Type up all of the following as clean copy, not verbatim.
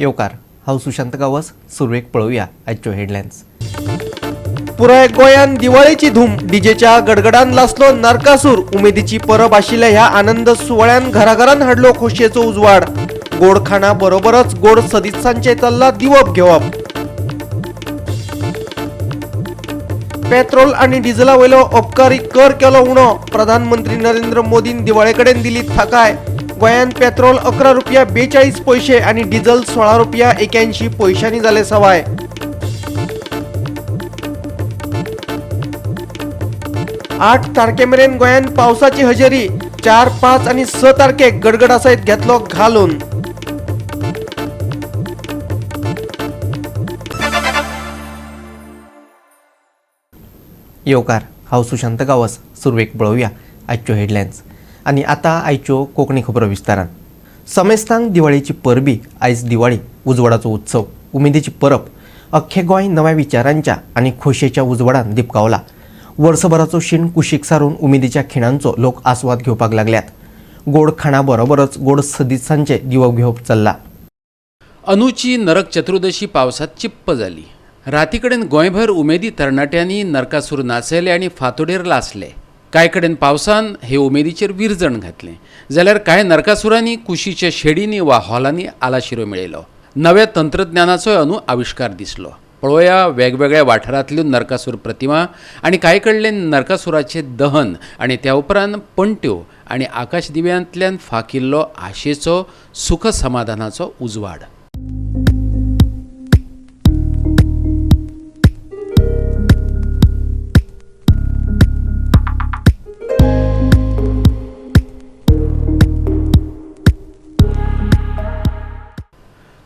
येवकार. हांव सुशांत गांवस. सुरवेक पळोवया आयच्यो हेडलायन्स. पुराय गोंयान दिवाळेची धूम. डीजेच्या गडगडान लासलो नरकासूर. उमेदीची परब आशिल्ल्या ह्या आनंद सुवाळ्यान घराघरान हाडलो खोशयेचो उजवाड. गोड खाणा बरोबरच गोड सदित्सांचे चल्ला दिवप घेवप. पेट्रोल आणि डिझेला वयलो अबकारी कर केलो उणो. प्रधानमंत्री नरेंद्र मोदीन दिवाळे कडेन दिली थाकाय. गोंयान पेट्रोल 11 रुपया 42 पयशे आणि डिझेल 16 रुपया 81 पयशांनी जाले सवाय. 8 तारखे मेरेन गोंयांत पावसाची हजेरी. 4, 5 आणि 6 तारखेक गडगडा सयत घेतलो घालून. येवकार. हांव सुशांत गांवस. सुरवेक पळोवया आयच्यो हेडलायन्स आनी आतां आयच्यो कोंकणी खबरो विस्तारान. समेस्तांक दिवाळेची परबी. आयज दिवाळी, उजवाडाचो उत्सव, उमेदीची परब. अख्खें गोंय नव्या विचारांच्या आनी खोशयेच्या उजवाडान दिपकावला. वर्सभराचो शीण कुशीक सारून उमेदीच्या खिणांचो लोक आस्वाद घेवपाक लागल्यात. गोड खाणा बरोबरच गोड सदित्सांचें दिवप घेवप चल्लां. अनुची नरक चतुर्दशी पावसात चिप्प जाली. राती कडेन गोंयभर उमेदी तरणाट्यांनी नरकासूर नाचयले आनी फांतोडेर लासले. कांय कडेन पावसान हे उमेदीचेर विरजण घातलें, जाल्यार कांय नरकासुरांनी कुशीच्या शेडींनी वा हॉलांनी आलाशिरो मेळयलो. नव्या तंत्रज्ञानाचोय अनु आविश्कार दिसलो. पळोवया वेगवेगळ्या वाठारांतल्यो नरकासूर प्रतिमा आनी कांय कडले नरकासुराचें दहन आनी त्या उपरांत पणट्यो आनी आकाशदिव्यांतल्यान फाकिल्लो आशेचो, सुख समाधानाचो उजवाड.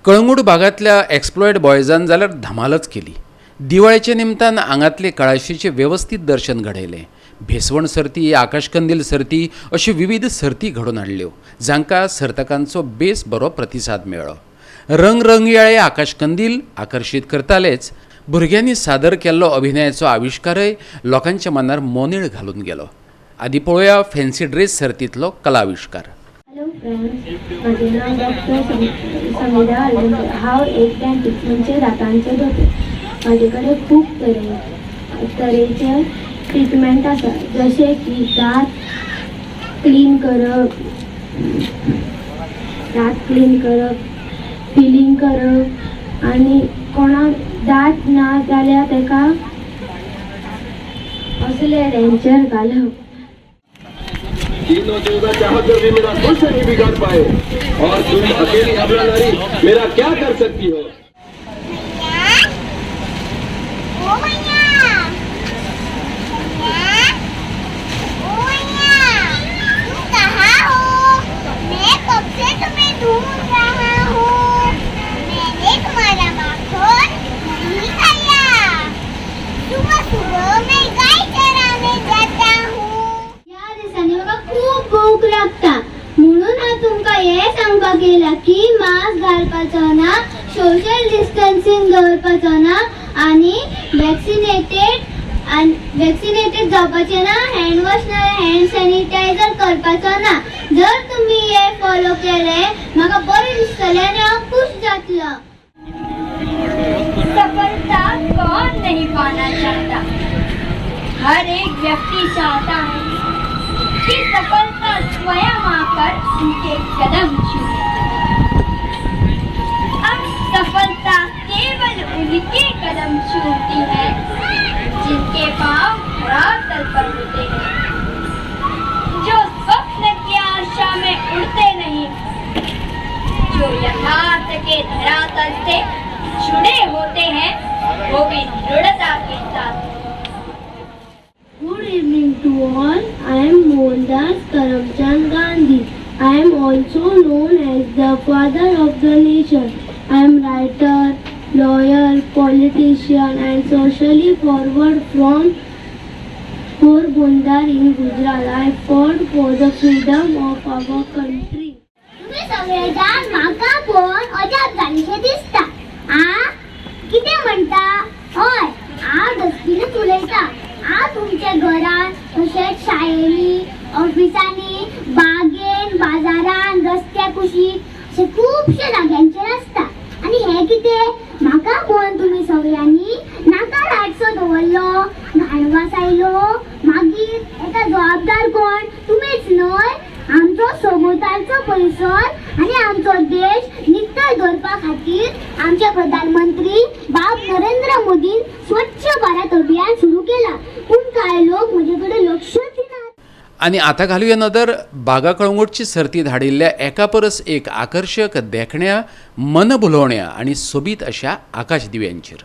कळंगूट भागांतल्या एक्सप्लॉयड बॉयजान जाल्यार धमालच केली. दिवाळेच्या निमतान आंगांतले कळाशीचें वेवस्थीत दर्शन घडयलें. भेसवण सर्ती, आकाशकंदील सर्ती अश्यो विविध सर्ती घडोवन हाडल्यो, जांकां सर्तकांचो बेस बरो प्रतिसाद मेळ्ळो. रंगरंगयाळे आकाशकंदील आकर्शीत करतालेच, भुरग्यांनी सादर केल्लो अभिनयाचो आविश्कारय लोकांच्या मनार मोनेळ घालून गेलो. आदी पळोवया फॅन्सी ड्रेस सर्तींतलो कलाविश्कार. हॅलो फ्रेंड्स, म्हजें नांव डॉक्टर समिधा हळदणकर. हांव एक डेंटिस्ट म्हणजे दातांचें दोतोर. म्हाजे कडेन खूब तरे तरेचे ट्रिटमेंट आसा, जशें की दांत क्लीन करप, दांत क्लीन करप, फिलींग करप आनी कोणाक दांत ना जाल्यार ताका असले डेंचर घालप. तीनों देवता चाह कर भी मेरा कुछ नहीं बिगाड़ पाए और तुम अकेली अबला नारी मेरा क्या कर सकती हो? ओ मैया, मैया, ओ मैया, तुम कहाँ हो? मैं कब से तुम्हें ढूंढ रहा हूँ. मैंने तुम्हारा माखन नहीं खाया. सुबह सुबह मैं गाय चराने जाता हूँ. ह्या दिसांनी म्हाका खूब भूक लागता, म्हणून हांव तुमकां हें सांगपाक येयलां की मास्क घालपाचो ना, सोशल डिस्टन्सिंग दवरपाचो ना आनी वॅक्सिनेटेड जावपाचें ना, हँड वॉश ना हँड सॅनिटायझर करपाचो ना. जर तुमी हे फॉलो केले, म्हाका बरें दिसतलें आनी हांव खूश जातलो. सफलता कौन नहीं पाना चाहता? हर एक व्यक्ति चाहता है कि सफलता स्वयं आकर उनके कदम चूमे. अब सफलता केवल उनके कदम चूमती है जिनके पांव धरातल पर होते हैं, जो स्वप्न की आशा में उड़ते नहीं, जो यथार्थ के धरातल से जुड़े होते हैं, वो भी दृढ़ता के साथ. Good evening to all. I am Mohandas Karamchand Gandhi. I am also known as the father of the nation. I am writer, lawyer, politician and socially forward from Porbandar in Gujarat. I fought for the freedom of our country. तुम्ही सगळे जाण म्हाका पळोवन अजाप जालीशें दिसता. आ, कितें म्हणटा? हय, हांव डस्टबीनच उलयता. हांव तुमच्या घरान तशेंच शाळेंनी, ऑफिसांनी, बागेन, बाजारान, रस्त्या कुशीक अशे खुबशे जाग्यांचेर आसता. आनी हें कितें म्हाका पळोवन तुमी सगळ्यांनी नाकार हाडसो दवरलो. घाणवास आयलो मागीर एका जबाबदार कोण तुमीच न्हय. आमचो सभोवतालचो परिसर आनी आमचो देश नितळ दवरपा खातीर आमचे प्रधानमंत्री बाब नरेंद्र मोदीन स्वच्छ भारत अभियान सुरू केला, पूण कांय लोक म्हजे कडेन लक्षच दिनात. आनी आतां घालुया नदर बागा कळंगूटची सर्ती धाडिल्ल्या एका परस एक आकर्शक देखण्या, मनभुलोवण्या आनी सोबीत अशा आकाश दिव्यांचेर.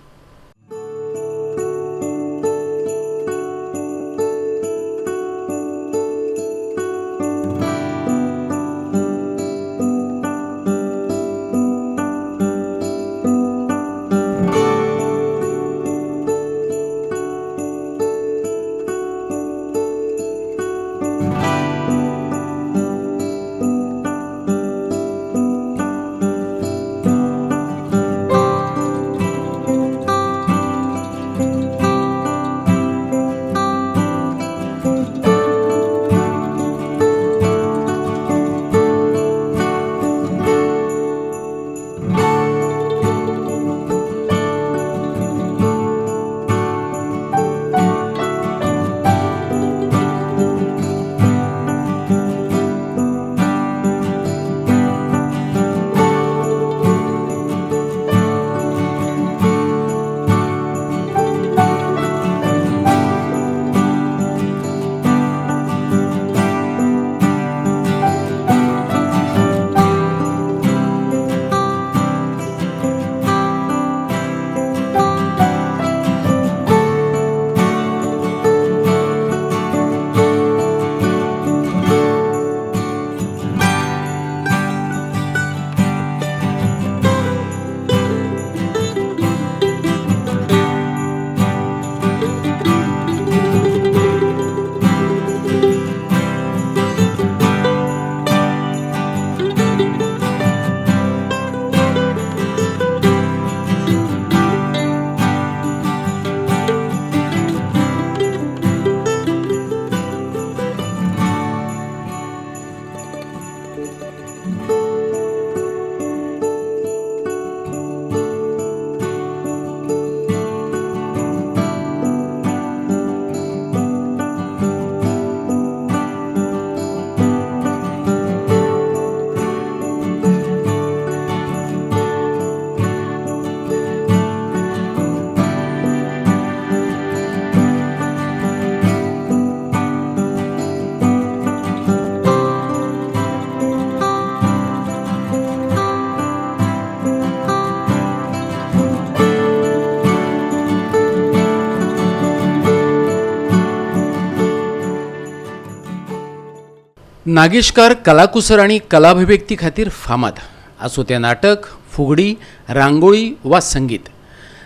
नागेशकार कलाकुसर आनी कलाभिव्यक्ती खातीर फामाद आसूं तें नाटक, फुगडी, रांगोळी वा संगीत.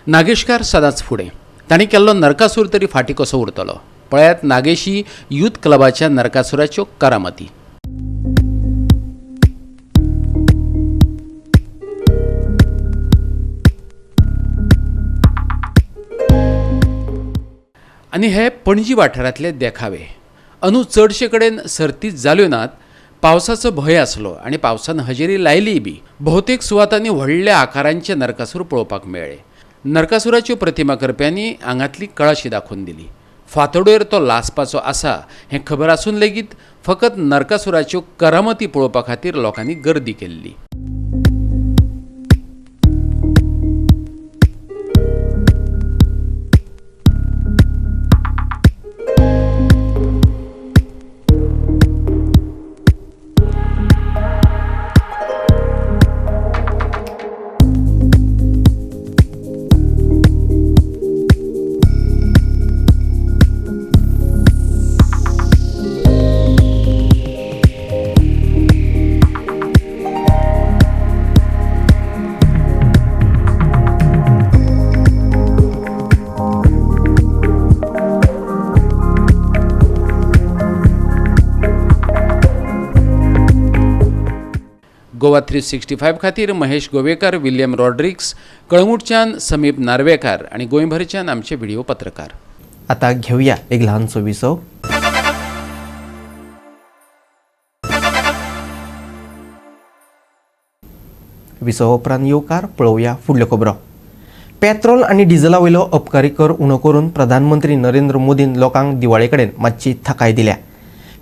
नागेशकार सदांच फुडें. तांणी केल्लो नरकासूर तरी फाटीं कसो उरतलो? पळयात नागेशी यूथ क्लबाच्या नरकासुराच्यो करामती. आनी हे पणजी वाठारांतले देखावे. अंदू चडशे कडेन सर्ती जाल्यो नात. पावसाचो भंय आसलो आनी पावसान हजेरी लायलीय बी. भोवतेक सुवातांनी व्हडल्या आकारांचे नरकासूर पळोवपाक मेळ्ळे. नरकासुराच्यो प्रतिमा करप्यांनी आंगांतली कळाशी दाखोवन दिली. फांतोडेर तो लासपाचो आसा हें खबर आसून लेगीत फकत नरकासुराच्यो करामती पळोवपा खातीर लोकांनी गर्दी केल्ली. गोवा 365 खातीर महेश गोवेकर, विल्यम रॉड्रिक्स, कळंगूटच्यान समीप नार्वेकार आनी गोंयभरच्यान आमचे व्हिडिओ पत्रकार. आता घेऊया एक ल्हानसो विसव. विसवा उपरांत येवकार पळोवया फुडल्यो खबरो. पेट्रोल आनी डिझला वयलो अबकारी कर उणो करून प्रधानमंत्री नरेंद्र मोदीन लोकांक दिवाळे कडेन मातशी थाकाय दिल्या.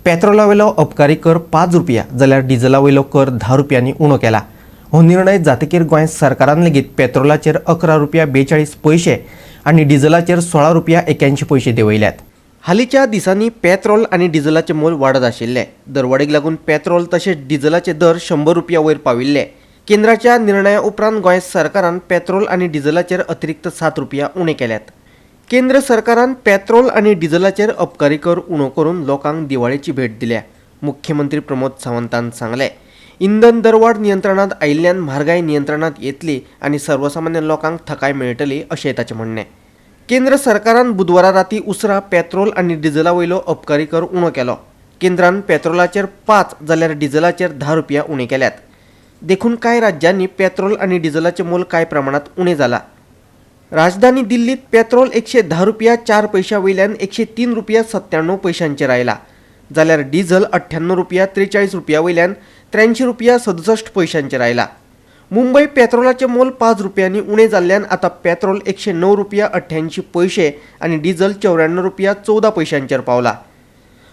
पेट्रोला वयलो अबकारी कर 5 रुपया जाल्यार डिझला वयलो कर 10 रुपयांनी उणो केला. हो निर्णय जातकीर गोंय सरकारान लेगीत पेट्रोलाचेर 11 रुपया 42 पयशे आनी डिझलाचेर 16 रुपया 81 पयशे देंवयल्यात. हालींच्या दिसांनी पेट्रोल आनी डिझलाचें मोल वाडत आशिल्लें. दरवाडीक लागून पेट्रोल तशेंच डिझलाचे दर 100 रुपया वयर पाविल्ले. केंद्राच्या निर्णया उपरांत गोंय सरकारान पेट्रोल आनी डिझलाचेर अतिरिक्त 7 रुपया उणे केल्यात. केंद्र सरकारान पेट्रोल आनी डिझलाचेर अबकारी कर उणो करून लोकांक दिवाळेची भेट दिल्या. मुख्यमंत्री प्रमोद सावंतान सांगलें, इंधन दरवाड नियंत्रणांत आयिल्ल्यान म्हारगाय नियंत्रणांत येतली आनी सर्वसामान्य लोकांक थकाय मेळटली अशें ताचें म्हणणें. केंद्र सरकारान बुधवारा राती उसरां पेट्रोल आनी डिझला वयलो अबकारी कर उणो केलो. केंद्रान पेट्रोलाचेर 5 जाल्यार डिझलाचेर 10 रुपया उणे केल्यात. देखून कांय राज्यांनी पेट्रोल आनी डिझलाचें मोल कांय प्रमाणांत उणें जालां. राजधानी दिल्लीत पेट्रोल 110 रुपया 4 पयशां वयल्यान 103 रुपया 97 पयशांचेर आयला, जाल्यार डिझल 98 रुपया 43 रुपया वयल्यान 83 रुपया 67 पयशांचेर आयला. मुंबय पेट्रोलाचें मोल 5 रुपयांनी उणें जाल्ल्यान आतां पेट्रोल 109 रुपया 88 पयशे आनी डिझल 94 रुपया 14 पयशांचेर पावला.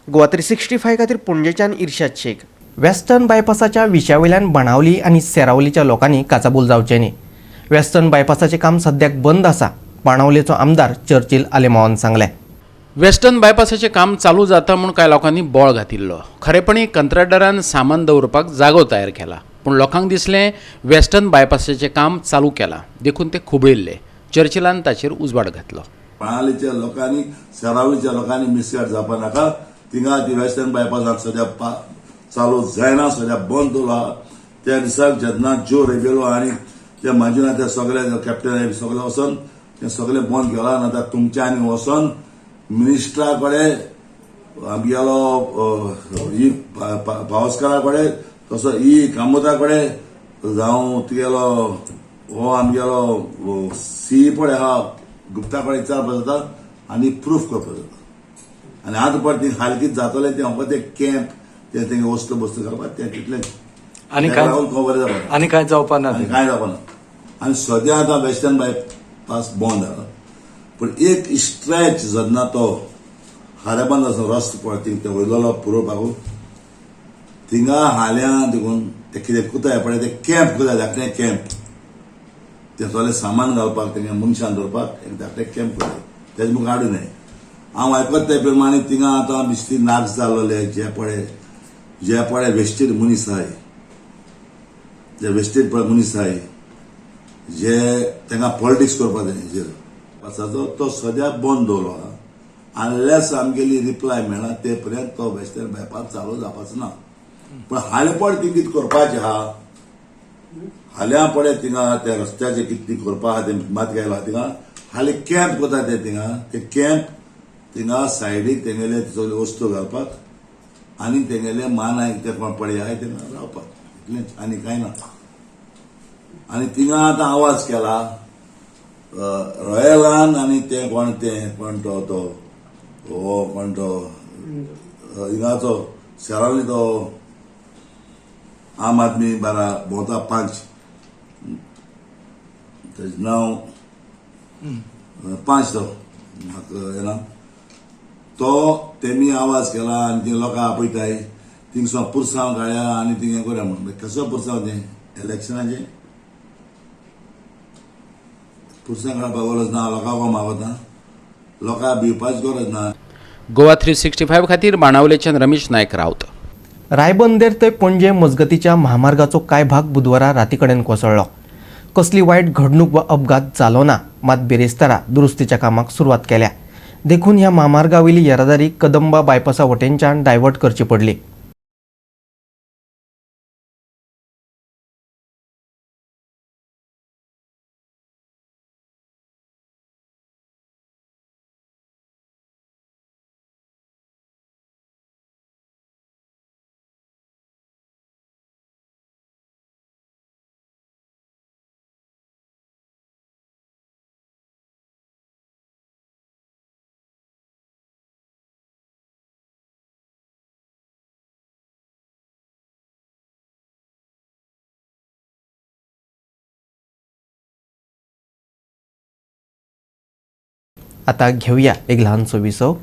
गोवा 365 खातीर पणजेच्यान इर्शाद शेख. वेस्टर्न बायपासाच्या विशया वयल्यान बाणावली आनी सेरावलीच्या लोकांनी काचाबूल जावचें न्ही. वेस्टर्न बायपासाचें काम सद्याक बंद आसा, बाणावलेचो आमदार चर्चिल आलेमावान सांगलें. वेस्टर्न बायपासाचें काम चालू जाता म्हूण कांय लोकांनी बोळ घातिल्लो. खरेपणी कंत्राटदारान सामान दवरपाक जागो तयार केला, पूण लोकांक दिसलें वेस्टर्न बायपासाचें काम चालू केलां देखून ते खुबळिल्ले. चर्चिलान ताचेर उजवाड घातलो. बाणावलीच्या लोकांनी सेरावलीच्या लोकांनी मिसगायड जावपा नाका. थिंगा ती वेस्टर्न बायपासाक सद्या चालू जायना, सद्या बंद दवरला. त्या दिसाक जेन्ना ज्यो रेबेलो आनी ते माजुना ते सगळे कॅप्टन सगळे वचोन ते सगळे बंद केला. आनी आतां तुमच्यांनी वचोन मिनिस्टरा कडेन आमगेलो ही पावसकारा कडेन तसो ही कामता कडेन जावं तुगेलो हो आमगेलो सी पळय आहा गुप्ता कडेन विचारपा जाता आनी प्रूफ करपा जाता. आनी आतां पळय ती खाली कितें जातलें तें फकत ते कॅम्प ते तेंगे वस्तू बस्तू घालपाक तें तितलें आनी ताका लागून खबर जावपा आनी कांय जावपा ना, आनी कांय जावपा ना. आनी सद्या आतां वेस्टर्न बायपास बंद आहा, पूण एक स्ट्रेच जेन्ना तो खारेबांद आसा रस्तो पळय थिंग ते वयलो पुरो पागू थिंगा हाल्यां देखून ते कितें कुताय पळय ते कॅम्प कुताय धाकटें कॅम्प ते सगळें सामान घालपाक तेंगे मनशान दवरपाक एक धाकटें कॅम्प कुताय तेजे मुखार हाडूं न्हय. हांव आयकत ते प्रमाणे थिंगा आतां बिश्टी नाक जाल्ले जे पळय वेस्टेड मनीस आहाय, जे वेस्टेड पळय मनीस आहाय जे तांकां पॉलिटिक्स करपाक जाय हेजेर पासाचो तो सद्या बंद दवरलो आहा. अनलेस आमगेली रिप्लाय मेळना ते पर्यंत तो वेस्टर्न बायपास चालू जावपाचो ना. पूण हालें पळय थिंग कितें करपाचें आहा, हाल्यां पळय थिंगा त्या रस्त्याचें कितें करपा आहा तें मात गेला थिंगा हालीं कॅम्प करता ते थिंगा ते कॅम्प थिंगा सायडीक तेंगेले सगळे वस्तू घालपाक आनी तेंगेले मानाय ते कोण पळय आहाय थिंगा रावपाक इतलेंच आनी कांय ना. आनी थिंगा आतां आवाज केला रॉयलान आनी ते कोण ते कोण तो तो हो कोण तो हिंगाचो सेरावली तो आम आदमी 12 भोंवता 5 तेजें नांव 5 तो म्हाका येना तो तेमी आवाज केला आनी ती लोकां आपयताय थिंगसून पुरसांव काडया आनी थिंग हें करूया म्हणून. कसो पुरसांव तें इलेक्शनाचें पुरसांव काडपाक गरज ना, लोकांक मागता, लोकांक भिवपाची गरज ना. गोवा 365 खातीर बाणावलेच्यान रमेश नायक रावत. रायबंदेर ते पणजे मजगतीच्या म्हामार्गाचो कांय भाग बुधवारा रातीकडेन कोसळ्ळो. कसली वायट घडणूक वा अपघात जालो ना, मात बिरेस्तारा दुरुस्तीच्या कामाक सुरवात केल्या. देखून ह्या म्हामार्गावयली येरादारी कदंबा बायपासा वटेनच्यान डायवर्ट करची पडली. आतां घेवया एक ल्हानसो विसव.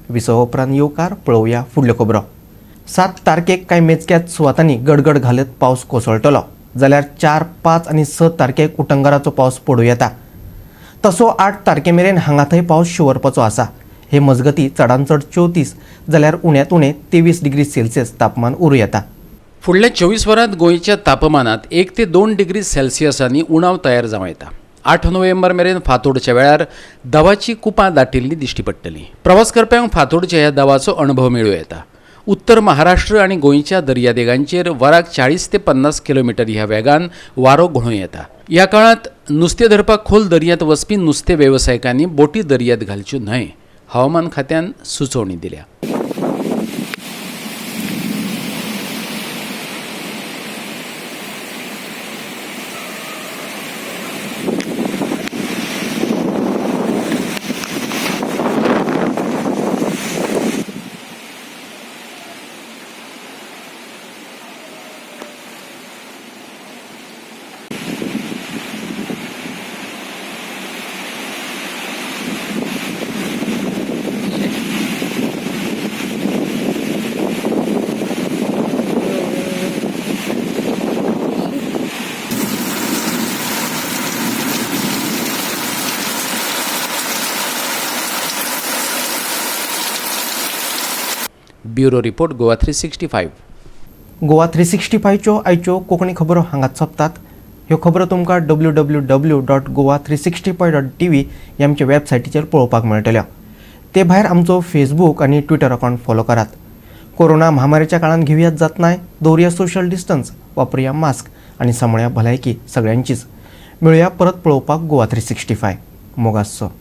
विसवा उपरांत येवकार पळोवया फुडल्यो खबरो. 7 तारखेक कांय मेजक्याच सुवातांनी गडगड घालत पावस कोसळटलो, जाल्यार 4, 5 आनी 6 तारखेक उटंगाराचो पावस पडूं येता. तसो 8 तारखे मेरेन हांगा थंय पावस शिंवरपाचो आसा. हे मजगती चडांत चड 34 जाल्यार उण्यांत उणें 23 डिग्री सेल्सियस तापमान उरूं येता. फुडल्या 24 वरांत गोंयच्या तापमानात 1 ते 2 डिग्री सेल्सियसांनी उणाव तयार जावं येता. 8 नोव्हेंबर मेरेन फांतोडच्या वेळार दवाची कुपां दाटिल्ली दिश्टी पडटली. प्रवास करप्यांक फांतोडच्या ह्या दवाचो अणभव मेळूं येता. उत्तर महाराष्ट्र आनी गोंयच्या दर्यादेगांचेर वराक 40 ते 50 किलोमिटर ह्या वेगान वारो घोळूं येता. ह्या काळांत नुस्तें धरपाक खोल दर्यांत वचपी नुस्तें वेवसायिकांनी बोटी दर्यांत घालच्यो न्हय, हवामान खात्यान सुचोवणी दिल्या. Bureau report, Goa 365. Goa 365च्यो आयच्यो कोंकणी खबरो हांगाच सोंपतात. ह्यो खबरो तुमकां www.goa365.tv ह्या आमच्या वेबसायटीचेर पळोवपाक मेळटल्यो. ते भायर आमचो फेसबूक आनी ट्विटर अकावंट फॉलो करात. कोरोना म्हामारीच्या काळान घेवयात जातनाय, दवरुया सोशल डिस्टन्स, वापरुया मास्क आनी सांबाळया भलायकी सगळ्यांचीच. मेळुया परत पळोवपाक गोवा 365. मोगासो.